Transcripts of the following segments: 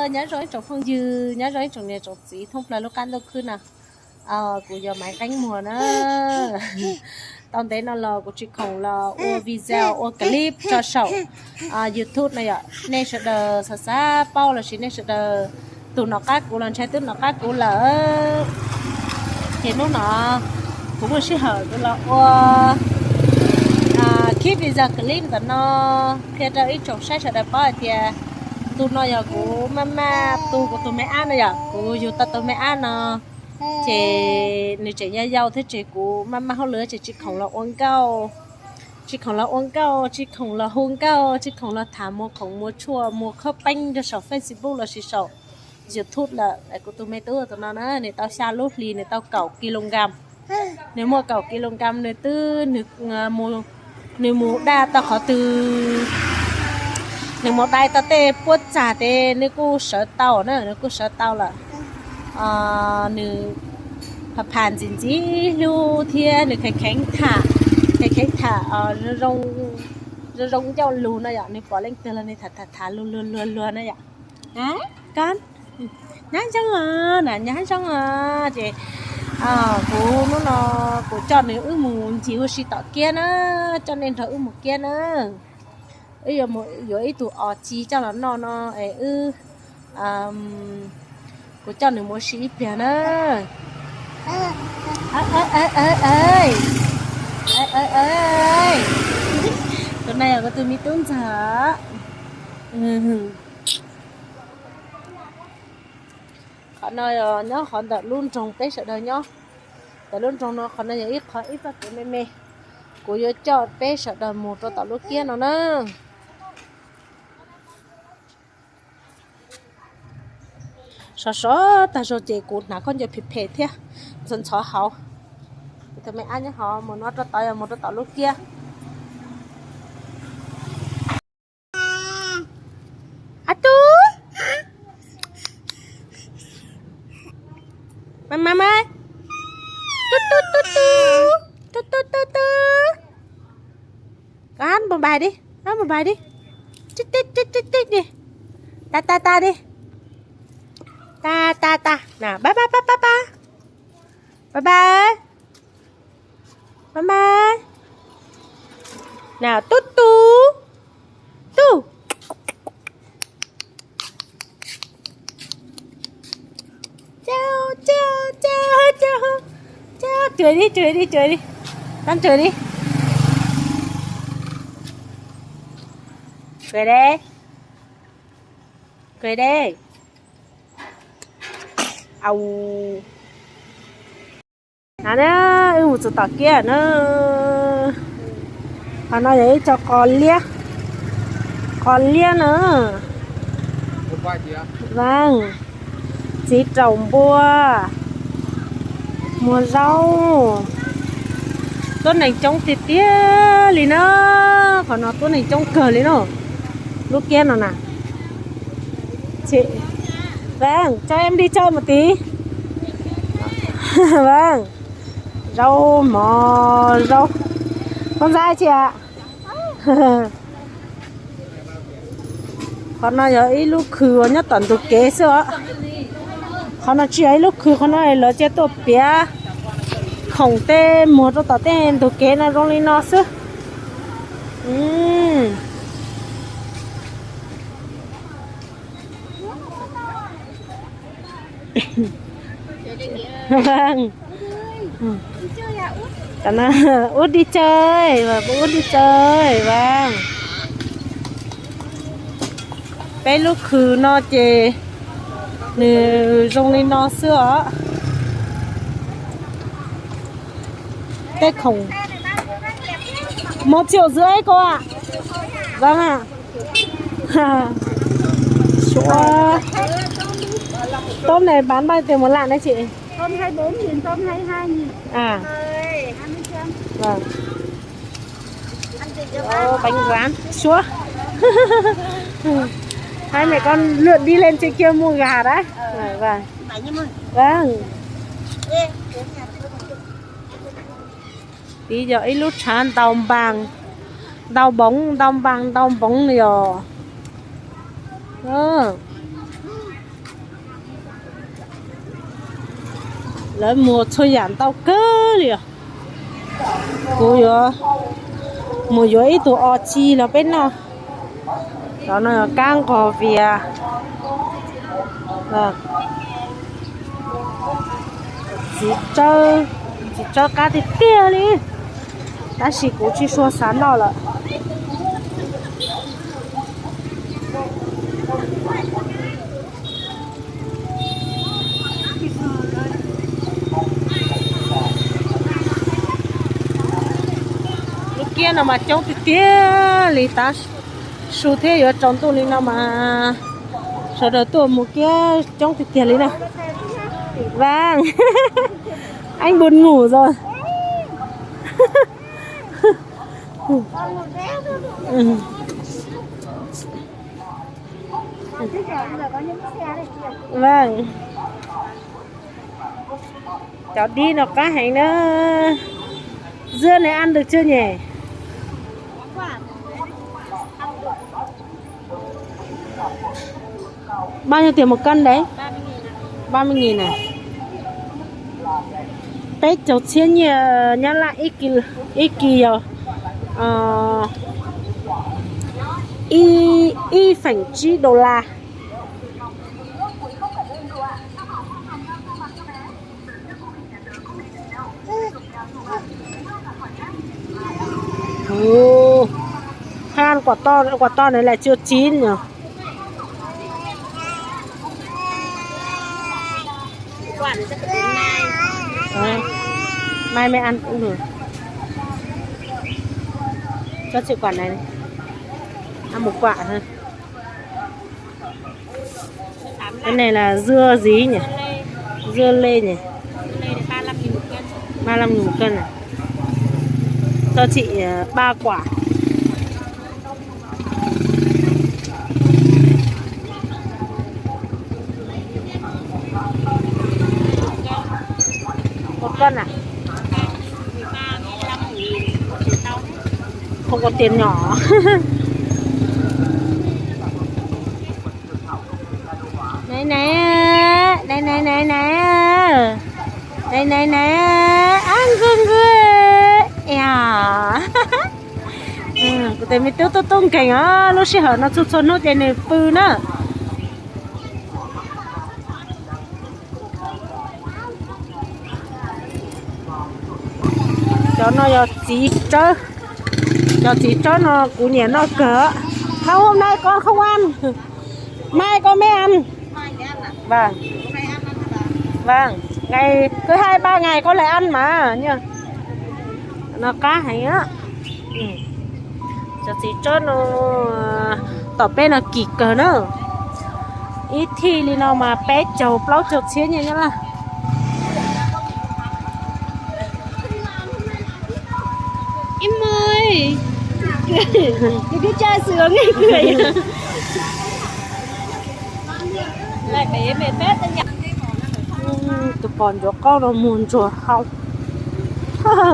Nyob zoo ib tsoom phooj ywg, nyob zoo ib tsoom niam tsoom txiv thoob plaws lub qab ntuj khwb no. Kuv yog Maiv Nqeeb Muas na. Tau ntev no los kuv tsis khoom los ua video ua clip tso saum YouTube no yom. Nej sawv daws xav xav paub lossis nej sawv daws tus nom qab kuv los ntshai twb nom qab kuv lawm. Ces hnub no kuv muaj sij hawm kuv los ua clip video clip ntawm no qhia rau ib tsoom saib sawv daws paub hais tias tus no yog kuv maj maj tu kuv tus me ab no yom, kuv yug tau tus me ab no. Ces nws tseem yau yau thiab ces kuv maj maj hauj lwm ces tsis khoom los ua nkauj, tsis khoom los ua nkauj, tsis khoom los hu nkauj, tsis khoom los tham muag khoom muag tshuaj muag khob peeb rau saum Facebook lossis saum YouTube lawm. Kuv tus me tub tus no na nws tau xya lub hlis nws tau kaum kilogram. Nws muaj kaum kilogram nws twb, nws mus dai tau qhov twg, nws mus dai tau tej puab txag tes nws kuj sawv tau na, nws kuj sawv tau lawm. Nws pha pha ntxim ntxim hlub thiab nws kheev kheev tham, kheev kheev tham zoo zoo ncauj lus no yom, nws pom leej twg los nws tham tham tham luag luag luag luag na yom. Koj nyab zoo os, na nyab zoo os. Ces kuv hnub no kuv coj nws wb mus ncig ua si tom kiab na, coj nej nrog wb mus kiab na. Wb yuav ib tug os ci coj los noj no es wb, kuv coj nws mus ua si ib pliag na. Tus no yog kuv tus me tub ntxawg. Qhov no nyob qhov ntawm lub nroog peb sawv daws nyob, ntawm lub nroog no qhov no yog ib qhov ib txoj kev me me. Kuv yuav coj peb sawv daws mus rau tom lub kiab no na. Sov sov tag zog ces kuv hnav khaub ncaws phem phem thiab ntxhov ntxhov hauv. Tus me ab nyob hauv mus no rau tod, yog mus rau tom lub kiab. Ab tub, mas mas mas, tub tub tub tub, tub tub tub tub. Koj npau npais di, koj npau npais di, tib tib tib tib tib di, tas tas tas di, tas tas tas na, bye bye bye bye bye, bye bye, bye bye, na tub tub tub. Cau, cau, cau, cau. Cau, rua di, rua di, rua di. Koj rua di. Rua di. Rua di. Au. No na, wb mus txog tom kiab na. Qhov no yog ib co qos liab, qos liab na. Vee, txiv raum npua, muag zaub, tuab neeg coob tiag tiag li na. Qhov no tuab neeg coob kawg li na, lub kiab no na. Vee, cho em đi chơi một tí. Vee, zaub mov zaub, koj ntxhais tsis a. Qhov no yog ib lub khw uas nyob tom ntug kev xwb os. Qhov no tsis yog ib lub khw, qhov no lawv cia tuaj piav khoom tej muag rau tom tej ntug kev no zoo li no xwb. Vâng. Út đi chơi, út đi chơi, vâng. Peb lub khw no ces nws zoo li no xwb os. Tej khoom. Một triệu rưỡi cô ạ. Vâng ạ. Suab. Tôm này bán bao tiền một lạng đấy chị? Tôm hai bốn nghìn, tôm hai hai nghìn. À. Vâng. Ồ, bánh rán. Suab. Hai mẹ con lượn đi lên trên kia mua gà đã. Vâng. Vâng. Tid yog ib lub tshav ntau npas, ntau npoov, ntau npas, ntau npoov li os. Ub, Lawv muag txhua yam ntau kawg li os. Kuv yuav mus yuav ib tug os ci los peb noj. Cov no yog kab nqos vias, txiv tsawb, txiv tsawb qab tiag tiag li, tab sis kuv tsis sua xav noj lawm. Lub kiab no mas coob tiag tiag li, tav su thiab yuav tsaus ntuj li no mas sawv daws tuaj mus kiab coob tiag tiag li na. Vâng. Anh buồn ngủ rồi. Vâng. Cov dib no qab heev na. Dưa này ăn được chưa nhỉ? Bao nhiêu tiền một cân đấy? Ba mươi nghìn à? Peb caug txhiab nyiaj Nyab Laj ib kis, ib kis yog ib, ib phẩy chín đô la. Hm, ăn quả to, quả to này là chưa chín nhỉ? Mai mới ăn cũng được. Cho chị quả này đi. Ăn một quả thôi. Cái này là dưa gì nhỉ? Dưa lê nhỉ? Ba mươi lăm nghìn một cân à? Cho chị ờ, ba quả. Một cân à? Không có tiền nhỏ. Này này, này này này này. Này này này, ăn gương gương. Ea. Kuv tes me tub tub tub nkeeg os, lub sij hawm no txhua txhua hnub ces nws pw na. Cov no yog txiv tsawb, cov txiv tsawb no kuv nyiam noj kawg. Không, hôm nay con không ăn. Mai con mới ăn. Vâng. Vâng, ngày cứ hai ba ngày con lại ăn mà nha. No qab heev á. Cov txiv tsawb no tom peb no kim kawg na. Ib thij li no mas peb caug plaub caug txhiab nyiaj Nyab Laj. Em ơi, cái chai sữa nghe người. Tus pos ncov qaub no muag ntsuag hau.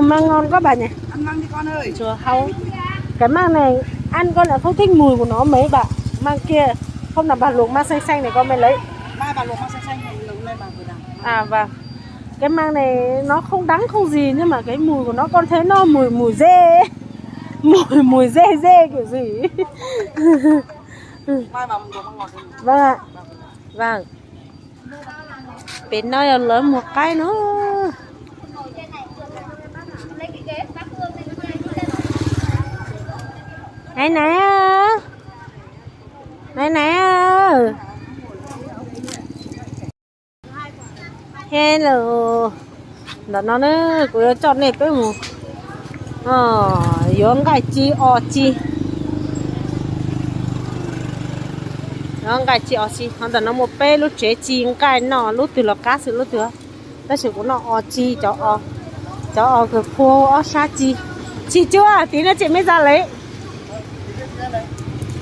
Măng ngon quá bà nhỉ? Ntsuag hau. Cái măng này ăn con lại không thích mùi của nó mấy bà. Măng kia hôm nào bà luộc măng xanh xanh này con mới lấy. À vâng. Cái măng này nó không đắng không gì nhưng mà cái mùi của nó con thấy nó mùi mùi dê. Mùi mùi dê dê kiểu gì. Vâng ạ. Vâng. Pem no yog lawv muag qaib no. Nai nai, nai nai. Hello, ntawm no na kuv yuav coj nej peb mus yuav nqaij ci os ci. Yuav nqaij ci os ci, ho ntawm no muaj peb lub tsev ci nqaij noj, lub twg los qab xwb lub twg. Tab sis kuv noj os ci, cov os, cov os kawg phua ob sab ci. Tsis cuab, tí no tseem me za lawm.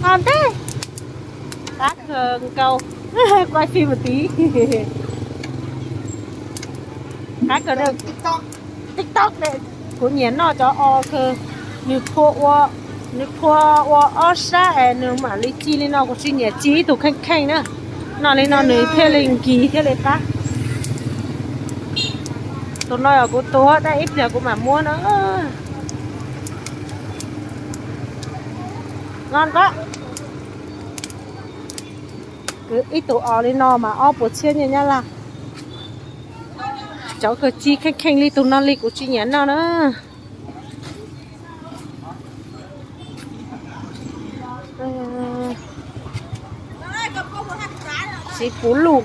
Os ntej. Qab kawg nkaus, quay phim một tí. Qab kawg nkaus. TikTok, kuv nyiam noj cov os kawg, nws phua ua, nws phua ua ob sab es nws mam li ci li no, kuv tsis nyiam ci ib tug kheej kheej na. Noj li no nws thiaj li nkig thiaj li qab. Tus no yog kuv tus, tab ib pliag kuv mam muab na. Noj nrab. Ib tug os li no mas ob puas txhiab nyiaj Nyab Laj. Cov kawg ci kheej kheej li tus no li kuv tsis nyiam noj na. Txiv puv luj.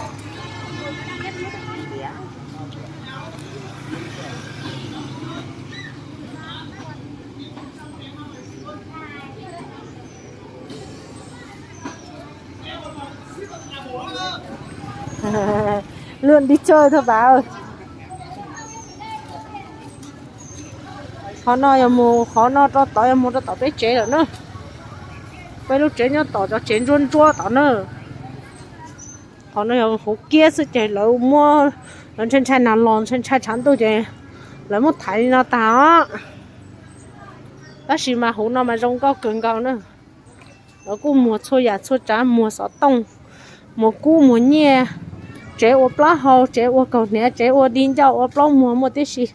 Lượn đi chơi thôi bà ơi. Qhov no yog mus, qhov no rau tod yog mus rau tom peb tsev lawm na. Peb lub tsev nyob tom cov tsev ntsuab ntsuab tod na. Qhov no yog hauv kiab xwb ces lawv muab, lawv ntshai ntshai nas los ntshai ntshai tshav ntuj ces lawv muab thaiv li no tag os. Tab sis mas hauv no mas zoo nkauj kawg nkaus na. Lawv kuj muag txhua yam txhua tsav, muag xov tooj, muag kub muag nyiaj, tsev ua plaub hau, tsev ua kaus hniav, tsev ua di ncauj, ua plaub muag muaj tib si.